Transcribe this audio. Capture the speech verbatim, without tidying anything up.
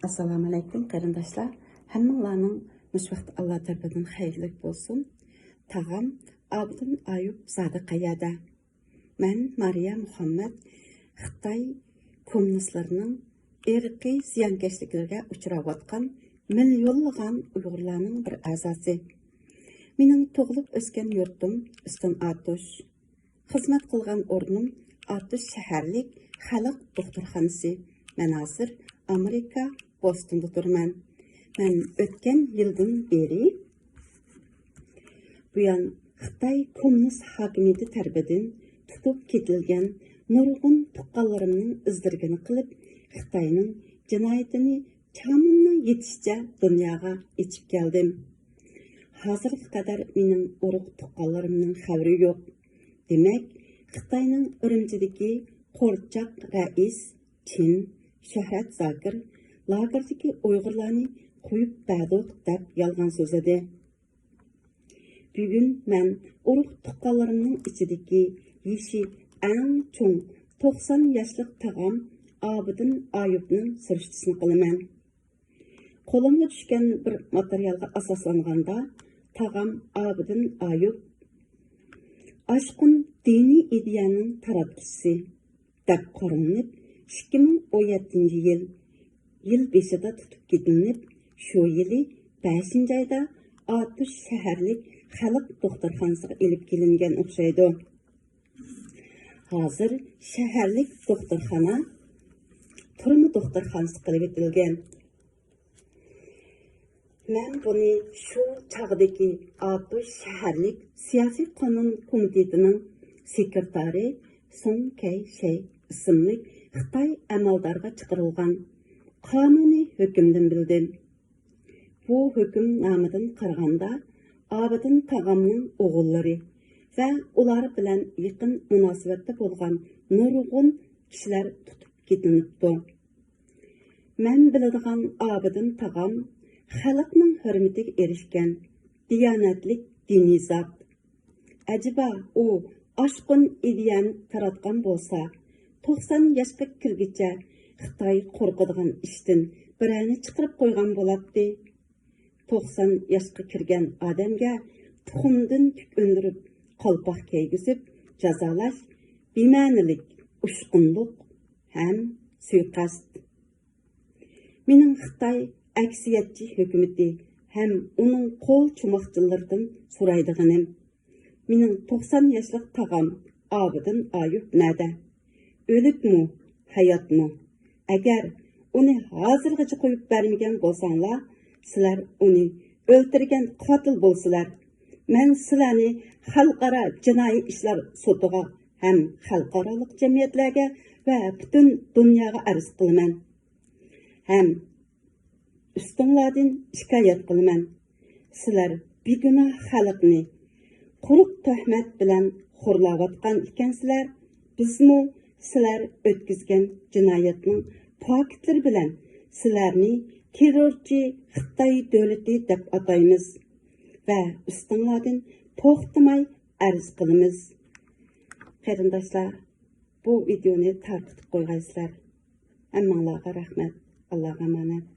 ئەسسالامۇئەلەيكۇم قېرىنداشلار، ھەممىڭلارنىڭ مۇشۇ ۋاقتى ئاللا تەرىپىدىن خەيرلىك بولسۇن. تاغام ئابىدىن ئايۇپ زادى قەيەردە؟ مەن مارىيا مۇھەممەد، خىتاي كوممۇنىستلىرىنىڭ ئىرقىي زىيانكەشلىكلىرىگە ئۇچراۋاتقان مىليونلىغان ئۇيغۇرلارنىڭ بىر ئەزاسى. مېنىڭ تۇغۇلۇپ ئۆسكەن يۇرتۇم ئۈستۈن ئاتۇش. خىزمەت قىلغان ئورنۇم ئاتۇش شەھەرلىك خەلق دوختۇرخانىسى. مەن ھازىر ئامېرىكا، بوستوندا تۇرىمەن. مەن ئۆتكەن يىلدىن بېرى بۇيان خىتاي كوممۇنىست ھاكىمىيىتى تەرىپىدىن تۇتۇپ كېتىلگەن نۇرغۇن تۇغقانلىرىمنىڭ ئىزدىرىگىنى قىلىپ، خىتاينىڭ جىنايىتىنى چامىمنىڭ يېتىشىچە دۇنياغا ئېچىپ كەلدىم. ھازىرغا قەدەر مېنىڭ ئۇرۇق تۇغقانلىرىمنىڭ خەۋىرى يوق. دېمەك، خىتاينىڭ ئۈرۈمچىدىكى قورچاق رەئىس چىن شۆھرەت زاكىر لاگېردىكى ئۇيغۇرلارنى قويۇپ بەردۇق دەپ يالغان سۆزلىدى. بۈگۈن مەن ئۇرۇق تۇغقانلىرىمنىڭ ئىچىدىكى يېشى ئەڭ چوڭ توقسان ياشلىق تاغام ئابىدىن ئايۇپنىڭ سۈرۈشتىسىنى قىلىمەن. قولۇمغا چۈشكەن بىر ماتېرىيالغا ئاساسلانغاندا، تاغام ئابىدىن ئايۇپ ئاشقۇن دىنىي ئىدىيەنىڭ تاراتقۇچىسى دەپ قارىلىنىپ، ئىككى مىڭ ئون يەتتىنچى يىل يىل بېشىدا تۇتۇپ كېتىلىپ، شۇ يىلى بەشىنچى ئايدا ئاتۇش شەھەرلىك خەلق دوختۇرخانىسىغا ئېلىپ كېلىنگەن ئوخشايدۇ. ھازىر شەھەرلىك دوختۇرخانا تۈرمە دوختۇرخانىسى قىلىۋېتىلگەن. مەن بۇنى شۇ چاغدىكى ئاتۇش شەھەرلىك سىياسىي قانۇن كومىتېتىنىڭ سېكرېتارى سۇڭ كەي شەي ئىسىملىك خىتاي ئەمەلدارغا چىقىرىلغان قانۇنىي ھۆكۈمدىن بىلدىم. بۇ ھۆكۈمنامىدىن قارىغاندا، ئابىدىن تاغامنىڭ ئوغۇللىرى ۋە ئۇلار بىلەن يېقىن مۇناسىۋەتتە بولغان نۇرغۇن كىشىلەر تۇتۇپ كېتىلىپتۇ. مەن بىلىدىغان ئابىدىن تاغام خەلقنىڭ ھۆرمىتىگە ئېرىشكەن دىيانەتلىك دىنىي زات. ئەجەبا، ئۇ ئاشقۇن ئىدىيەنى تاراتقان بولسا، توقسان ياشقا كىرگىچە خىتاي قورقىدىغان ئىشتىن بىرەرنى چىقىرىپ قويغان بولاتتى. توقسان ياشقا كىرگەن ئادەمگە تۇخۇمدىن تۈك ئۈندۈرۈپ، قالپاق كىيگۈزۈپ جازالاش بىمەنىلىك، ئۇچقۇنلۇق ھەم سۇيىقەست. مېنىڭ خىتاي ئەكسىيەتچى ھۆكۈمىتى ھەم ئۇنىڭ قول چوماقچىلىرىدىن سورايدىغىنىم، مېنىڭ توقسان ياشلىق تاغام ئابىدىن ئايۇپ نەدە؟ ئۆلۈكمۇ، ھاياتمۇ؟ ئەگەر ئۇنى ھازىرغىچە قويۇپ بەرمىگەن بولساڭلار، سىلەر ئۇنى ئۆلتۈرگەن قاتىل بولىسىلەر. مەن سىلەرنى خەلقئارا جىنايى ئىشلار سوتىغا ھەم خەلقئارالىق جەمئىيەتلەرگە ۋە پۈتۈن دۇنياغا ئەرز قىلىمەن. ھەم ئۈستۈڭلاردىن شىكايەت قىلىمەن. سىلەر بىگۇناھ خەلقنى قۇرۇق تۆھمەت بىلەن خورلاۋاتقان ئىكەنسىلەر. بىزمۇ سىلەر ئۆتكۈزگەن جىنايەتنىڭ پاكىتلىرى بىلەن سىلەرنى تېررورچى خىتاي دۆلىتى دەپ ئاتايمىز ۋە ئۈستۈڭلاردىن توختىماي ئەرز قىلىمىز. قېرىنداشلار، بۇ ۋىدېونى تارقىتىپ قويغايسىلەر. ھەممىڭلارغا رەھمەت. ئاللاغا ئامانەت.